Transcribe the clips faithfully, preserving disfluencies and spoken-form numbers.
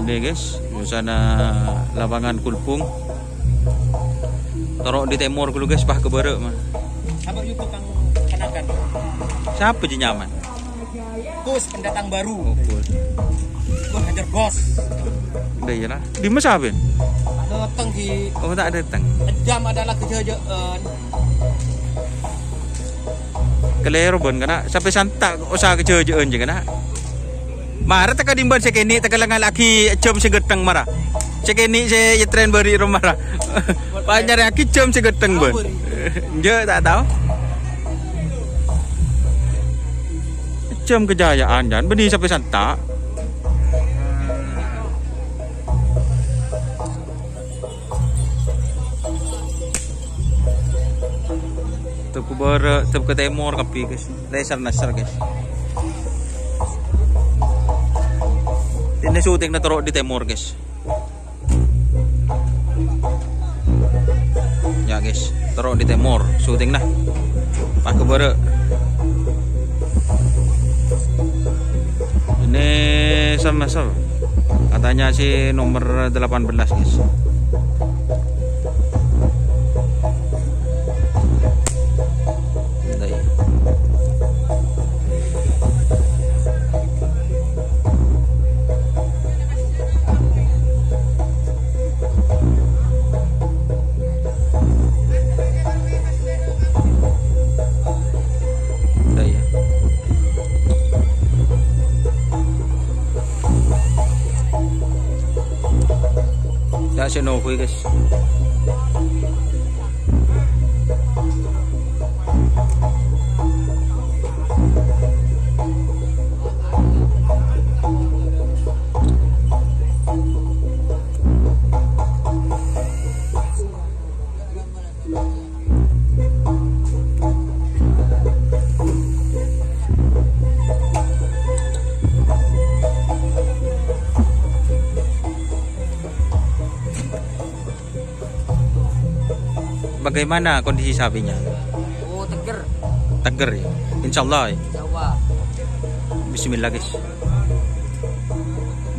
Nè, guys, suasana lapangan kulbung. Toro' di tèmor ghâllu, guys, pas ka bârâ' mah. Apa itu, Kang Kenakan? Sapa jiyâ nyamana? Gus, pendatang baru. Oh, Gus. Gus Hajar Bos. Udah, iyâ lah. Dimma sapa? Dateng di Oh, ta' dâteng. Jam ada lagi saja. Kalèro bân, kana'. Sampè' santa' osa ka jhâjhâ'ân jiyâ, kana'. Mara tèka dimbân sè kènè', tèka lengngallaghi jam sè ghâteng mara. Sè kènè' sè ètrèn bâri' ro mara. Pas nyarèyaghi jam sè ghâteng bân. Enjâ', ta' tao. Jam kejayaan, jân bânnè sampè' santa'. Tep ka bârâ', tep ka tèmor kabbhi, guys. Lèsèr-nèsèr, guys. Dinna syutingnga toro' di tèmor, guys. Yâ, guys, toro' di tèmor syutingnga. Pas ka bârâ'. Ini sama-sama. Katanya sih nomor delapan belas, guys. Bentar, ya. Bentar, ya. Ya, sè nongghu, guys. Bagaimana kondisi sapinya? Oh, teger. Teger, ya? Insya Allah, ya? Insya Allah. Bismillah, guys.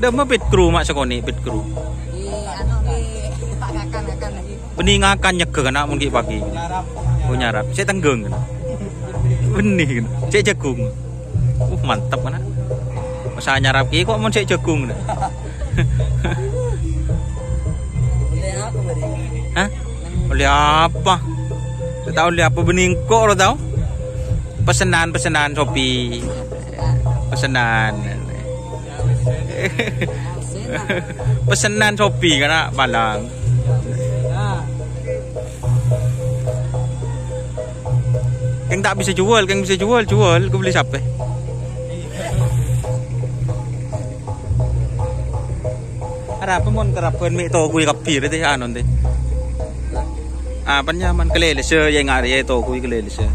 Dâ' ma' pit kru, ma' sakonè' pit kru. Di, anu, di, ngakan, ngakan lagi. Bânnè ngakan nyegghâ, kana', mon ghi' pagi. Oh, nyarap. Sè tèngghâng, kana'. Bânnè, kana'. Sè jhâghung. Uh, mantep, kana'. Masa nyarap ghi' kok mon sè jhâghung, kana'. Hah? Ollè apa? Ta' ollè apa bânnè engko' lo tao? Pesenan, pesenan, Shopee. Pesenan. Pesenan Shopee, kana', palang. Kèng ta' bisa juwâl, kèng bisa juwâl, juwâl, ghâbây sapè? Arapa mon kerabân mè' toghuwi kabbhi rè, tè, anu, tè? Apa nyaman kalèlèssa, ya, ngarè, ya, toghuwi kalèlèssa.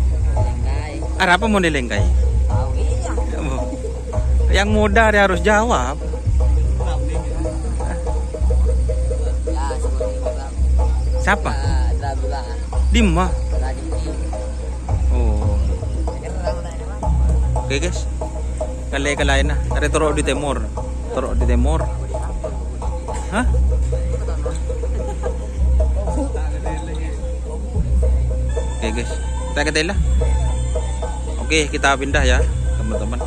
Arapa mon èlèngkaè? Yang muda rè harus jawab. Sapa? Dimma? Oh. Oke, guys. Kalè-kalèna. Arè toro' di tèmor. Toro' di tèmor. Hah? Oke, guys. Kita ketela. Oke, kita pindah ya, teman-teman.